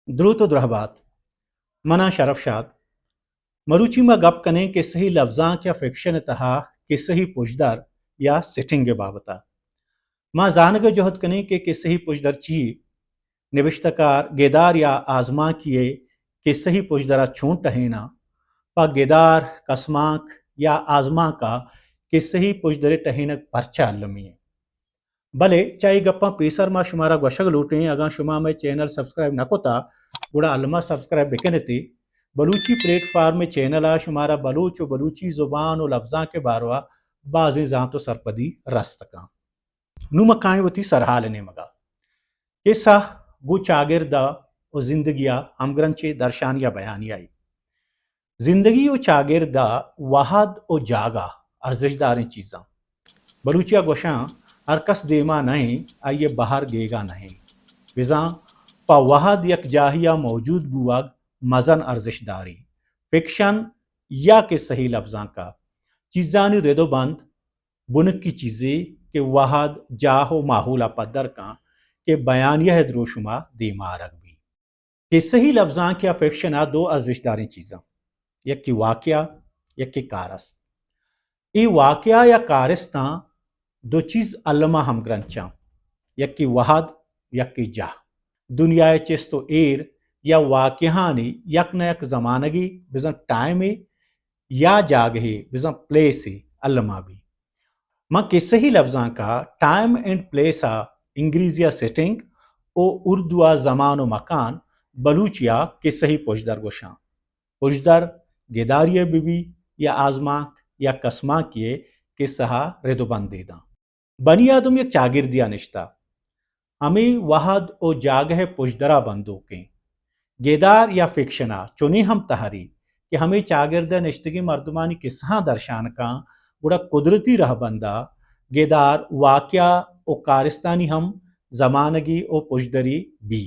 دروت و درہبات۔ من آں شرف شاد۔ مروچی ما گپ کنیں کسہی لبزانک یا فکشن ءِ تہا کسہی پژدر یا سیٹنگ ءِ بابت ءَ۔ ما زانگ ءِ جہد کنیں کہ کسہی پژدر چی یے، نبشتہ کار گدار یا آزمانکی ءِ کسہی پژدر ءَ چون ٹہیناں، پہ گدار، کسمانک یا آزمانک ءَ کسہی پژدر ءِ ٹہینگ پرچا المی انت۔ بلے چہ اے گپاں پیسر ما شمارا گوشگ لوٹیں، اگاں شما مئے چینل سبسکرائب نہ کتا، گڑا الما سبسکرائب بکن اتے۔ بلوچی پلیٹ فارم ءِ چینل ءَ شمارا بلوچ و بلوچی زبان و لبزانک ءِ باروا بازیں زانت و سرپدی رست کن۔ نوں ما کائیں وتی سرحال ءِ نیمگ ءَ۔ کسہ گوں چاگرد ءَ و زندگی ءَ ہمگرنچ ءِ درشانی ءَ بیانی ءَ۔ زندگی و چاگرد ءَ وہد و جاگہ ارزشداریں چیزاں۔ بلوچی ءَ گوشاں، ہر کس دیما نہ ایں، آئی ءِ بہر گیگا نہ ایں۔ بزاں پہ وہد یک جاہی ءَ موجود بوگ مزن ارزشداری۔ فکشن یا کسہی لبزانک ءَ چیزانی رد و بند بنکی چیزے کہ وہد، جاہ و ماحول ءَ پدر کن کہ بیانیہ ءِ دروشم ءَ دیما آرگ بی۔ کسہی لبزانک یا فکشن ءَ دو ارزشداریں چیزاں، یکے واقعہ، یکے کارست۔ اے واقعہ یا کارستاں دو چیز الما ہمگرنچاں، یکے وہد، یکے جاہ۔ دنیا ءِ چست و ایر یا واقعہانی یک نہ یک زمانگے بزاں ٹائمے یا جاگہے بزاں پلیسے الما بی۔ من کسہی لبزانک ءَ ٹائم اینڈ پلیس ءَ، انگریزی ءَ سیٹنگ و اردو ءَ زمان و مکان، بلوچی ءَ کسہی پژدر گوشاں۔ پژدر گداری ءِ بہ بی یا آزمانک یا کسمانکی ءِ، کسہ ءَ رد و بندے داں۔ بنی آدم یک چاگردے ءَ نشتہ، ہمے وہد و جاگہ ءِ پژدر ءَ بندوک ایں۔ گدار یا فکشن ءَ چونیں ہم تہرے کہ ہمے چاگرد ءَ نشتگیں مردمانی کسہاں درشان کن، گڑا قدرتی رہبند ءَ گدار واقعہ و کارستانی ہم زمانگے و پژدرے بی۔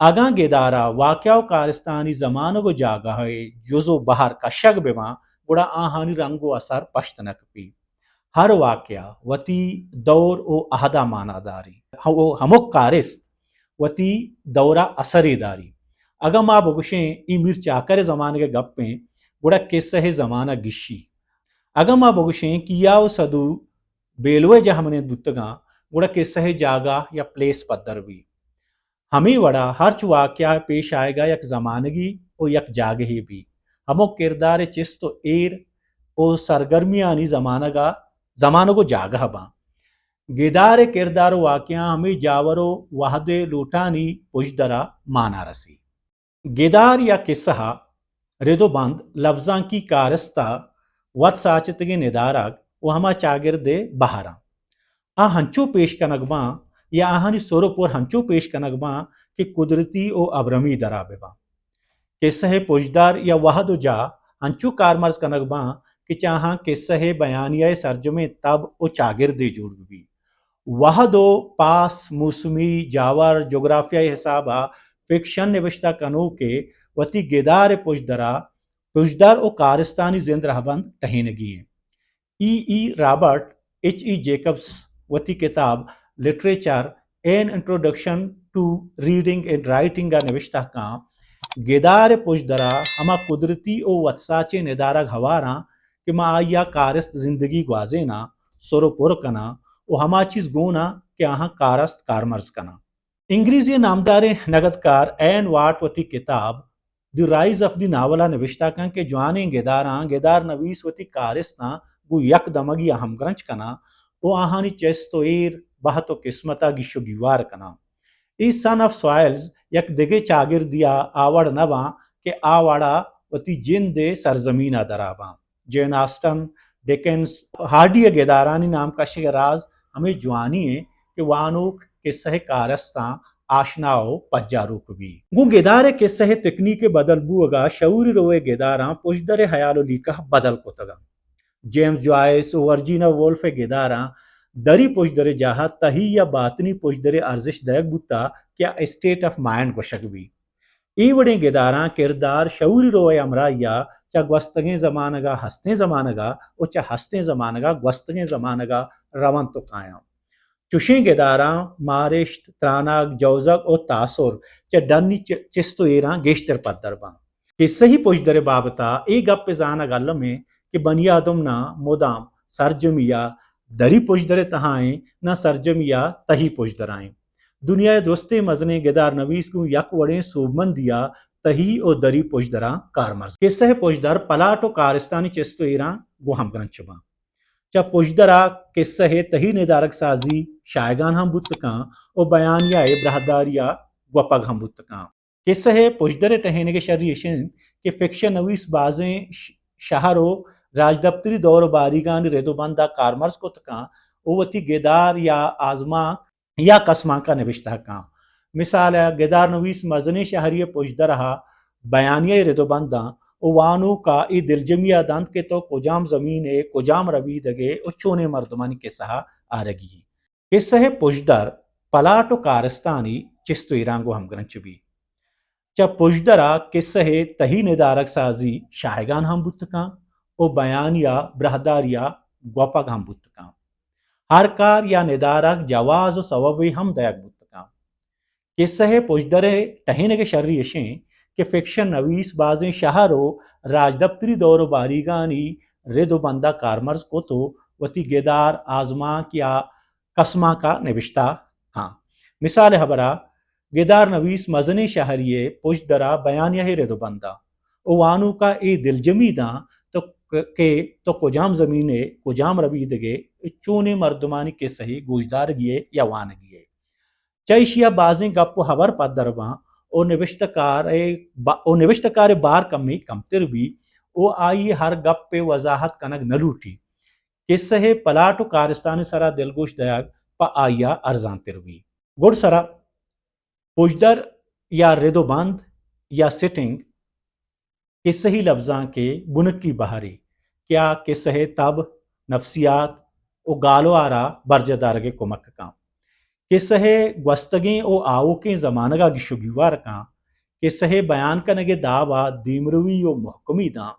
اگاں گدار ءَ واقعہ و کارستانی زمانگ و جاگہ ءِ جز و بہر کشگ بہ باں، گڑا آہانی رنگ و اثر پشت نہ کپی۔ ہر واقعہ وتی دور و عہد ءَ مانا داری، و ہمک کارست وتی دور ءَ اثرے داری۔ اگاں ما بگوشیں اے میر چاکر ءِ زمانگ ءِ گپ ایں، گڑا کسہ ءِ زمانہ گیشی۔ اگاں ما بگوشیں کیا و سدو بیلو ءِ جہمنند بوتگاں، گڑا کسہ ءِ جاگہ یا پلیس پدر بی۔ ہمے وڑا ہرچ واقعہ پیش آیگا یک زمانگے و یک جاگہے بی، ہمو کردار ءِ چست و ایر و سرگرمیانی زمانگا، زمانگ و جاگہ باں۔ گدار ءِ کردار و واقعہ ہمے جاور و وہد ءِ لوٹانی پژدرا مانا رسی۔ گدار یا کسہ ءِ رد و بند لبزانکی کارست ءِ وت ساچتگیں ندارگ و ہما چاگرد ءِ بہراں۔ آ ہنچو پیش کنگ باں یا آہانی سر و پر ہنچو پیش کنگ باں کہ قدرتی و ابرمی درا بہ باں۔ کسہ ءِ پژدر یا وہد و جاہ ہنچو کارمرز کنگ باں کہ چہ آہاں کسہ ءِ بیانیہ ءِ سرجمیں تب و چاگردے جوڑ بہ بی۔ وہد و پاس، موسمی، جاور، جغرافیہ ءِ حساب ءَ فکشن نبشتہ کنوک ءِ وتی گدار ءِ پژدرا، پژدر و کارستانی زند رہبند ٹہینگی انت۔ ای ای رابرٹ، ایچ ای جیکبز وتی کتاب literature, an introduction to reading and writing ءَ نبشتہ کاں، گدار ءِ پژدرا ہما قدرتی و وتساچیں ندارگ ہواراں کہ ما آئی ءَ کارست زندگی گوازیناں، سر و پر کناں و ہما چیز گوناں کہ آہاں کارست کارمرز کناں۔ انگریزی ءِ نامداریں نگدکار این واٹ وتی کتاب دی رائز آف دی ناول ءَ نبشتہ کن کہ جوانیں گداراں گدار نویس وتی کارستاں گوں یک دمگی ءَ ہمگرنچ کناں و آہانی چست و ایر، بہت و قسمت ءَ گیش و گیوار کناں۔ اے سن آف سوائلز یک دگہ چاگردے ءَ آ وڑ نہ باں کہ آ وڑ ءَ وتی جند ءِ سرزمین ءَ درا باں۔ جین آسٹن، ڈکنز، ہارڈی ءِ گدارانی نام کشگ ءِ راز ہمے جوانی انت کہ وانوک کسہ ءِ کارستاں آشنا و پجاروک بی۔ گوں گدار ءِ کسہ ءِ تکنیک ءِ بدل بوگ ءَ شعوری روئے گداراں پژدر ءِ ہیال و لیکہ بدل کتگ انت۔ جیمز جوائس و ورجینا وولف ءِ گداراں دری پژدر ءِ جاہ ءَ تہی یا باطنی پژدرے ارزشت دئیگ بوتہ کہ آ اسٹیٹ آف مائنڈ گوشگ بی۔ اے وڑیں گداراں کردار شعوری روئے ہمراہی ءَ چہ گوستگیں زمانگ ءَ ہستیں زمانگ ءَ و چہ ہستیں زمانگ ءَ گوستگیں زمانگ ءَ رونت و کایاں۔ چشیں گداراں مارشت، ترانگ، جوزگ و تاثر چہ ڈنی چ-، چست و ایراں گیشتر پدر باں۔ کسہی پژدر ء بابت ء اے گپ ء زانگ الم انت کہ بنی آدم نہ مدام سرجمی ء دری پژدر ء تہا انت، نہ سرجمی ء تہی پژدر ء انت۔ دنیا ء درستیں مزنیں گدار نویس گوں یک وڑیں سوبمندی ء تہی و دری پژدراں کارمرز۔ کسہ ء پژدر پلاٹ و کارستانی چست و ایراں گوں ہمگرنچ باں۔ چہ پژدر ء کسہ ء تہی ندارگ سازی شاہگان ہم بوت کن و بیانیہ ء براہداری ء گوپگ ہم بوت کن۔ کسہ ء پژدر ء ٹہینگ ء شری اش انت کہ فکشن نویس بازیں ش-، شہر و راجدپتری دور و باریگانی رد و بند ء کارمرز کت کن و وتی گدار یا آزمانک یا کسمانک ء نبشتہ کن۔ مثال ء گدار نویس مزنیں شہری ء پژدر ء بیانیہ ء رد و بنداں و وانوک ء اے دلجمی ء دنت کہ تو کجام زمین ء کجام ربیدگ ء و چونیں مردمانی کسہ ء آرگی ئے۔ کسہ ء پژدر پلاٹ و کارستانی چست و ایراں گوں ہمگرنچ بی۔ چہ پژدر ء کسہ ء تہی ندارگ سازی شاہگان ہم بوت کن و بیانیہ براہداری ء گوپگ ہم بوت کن۔ ہر کار یا ندارگ جواز و سوبے ہم دئیگ بوت کن۔ کسہ ء پژدر ء ٹہینگ ء شری اش انت کہ فکشن نویس بازیں شہر و راجدپتری دور و باریگانی رد و بند ء کارمرز کت و وتی گدار، آزمانک یا کسمانک ء نبشتہ کن۔ مثال ء ہبرا گدار نویس مزنیں شہری ء پژدر ء بیانیہ ء رد و بند ء و وانوک ء اے دلجمی داں تو ک-، کہ تو کجام زمین ء کجام ربیدگ ء چونیں مردمانی کسہ ء گوشدارگی ء یا وانگی ء۔ چہ ایشی ء بازیں گپ و ہبر پدر باں و نبشتہ کار ء با-، و نبشتہ کار ء بار کمے کمتر بی و آئی ء ہر گپ ء وضاحت کنگ نہ لوٹی۔ کسہ ء پلاٹ و کارستان ء سرا دلگوش دئیگ پہ آئی ء ارزانتر بی۔ گڈسرا پژدر یا رد و بند یا سیٹنگ کسہی لبزانک ء بنکی بہرے کہ آ کسہ ء تب، نفسیات و گالوار ء برجاہ دارگ ء کمک کن۔ کسہ ء گوستگیں و آؤکیں زمانگ ء گیش و گیوار کن۔ کسہ ء بیان کنگ ء داب ء دیمروی و مہکمی داں۔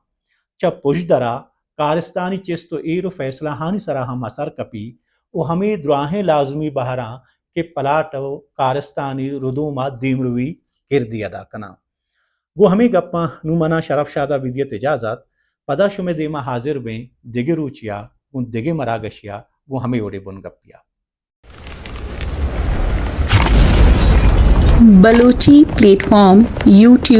چہ پژدر ء کارستانی چست و ایر و فیصلہ ہانی سرا ہم اثر کپی و ہمے دراہیں لازمی بہراں کہ پلاٹ و کارستانی ردوم ء دیمروی کردے ادا کناں۔ گوں ہمے گپاں نوں منا شرف شاد ء بدیت اجازت، پدا شمئے دیما حاضر بیں دگہ روچے ء گوں دگہ مراگشے ء گوں ہمے وڑیں بنگپے ء۔ Balochi plate form, YouTube.